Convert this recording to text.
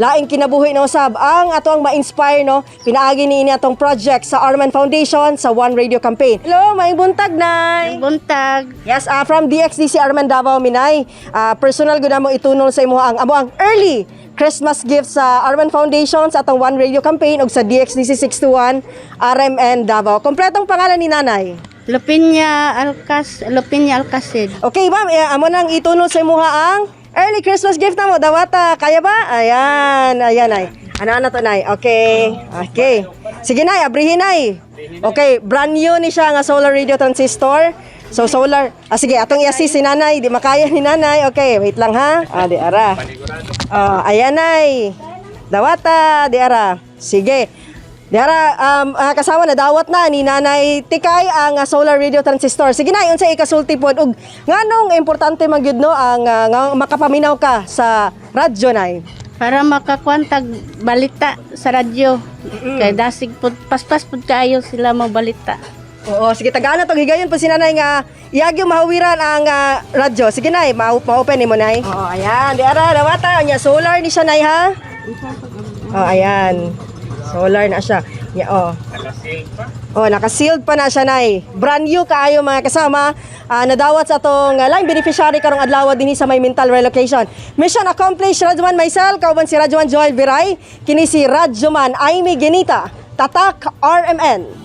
Laing kinabuhi na usab ang ato ang ma-inspire, no, pinaagi ni ini atong project sa Arman Foundation sa One Radio campaign. Hello, maayong buntag, Nay. Buntag. Yes, from DXDC Arman Davao, Minay. Personal gud mo itunol sa imo ang amo ang early Christmas gift sa Arman Foundation sa atong One Radio campaign ug sa DXDC 621 RMN Davao. Kompletong pangalan ni Nanay? Lupinya Alcas, Lupinya Alcacid. Okay, ma'am, eh, amo nang itunol sa imuha ang early Christmas gift na mo. Dawata, kaya ba? Ayan, ayan ay. Ano ano to, Nay? Okay. Okay. Sige, Nay, abrihin, Nay. Okay, brand new ni siya nga solar radio transistor. So solar. Ah, sige, atong i-assist si Nanay, di makaya ni Nanay. Okay, wait lang ha. Ah, di ara. Ah, ayan, Nay. Dawata, di ara. Sige. Diara, kasama na dawat na ni Nanay Tikay ang solar radio transistor. Sige na, unsa ikasulti pod ug nganong importante man gyud no ang nga makapaminaw ka sa radyo, Nay? Para makakwantag balita sa radyo. Kay dasig pud paspas pud kaayo sila mabalita. Oo, sige, tagaan na tong higayon po si Nanay nga iyagyo mahawiran ang radyo. Sige, Nay, ma-open nimo, Nay. Oo, ayan, diara dawata nya solar ni siya, Nay, ha. Oh, ayan. Solar na siya. Ya, oh. Oh, naka-sealed pa na siya, Nay. Brand new kaayo, mga kasama. Nadawat sa atong line beneficiary karong adlaw dinhi sa may mental relocation. Mission accomplished, Radyoman myself, kauban si Radyoman Joel Viray, kini si Radyoman Aimee Genita. Tatak RMN.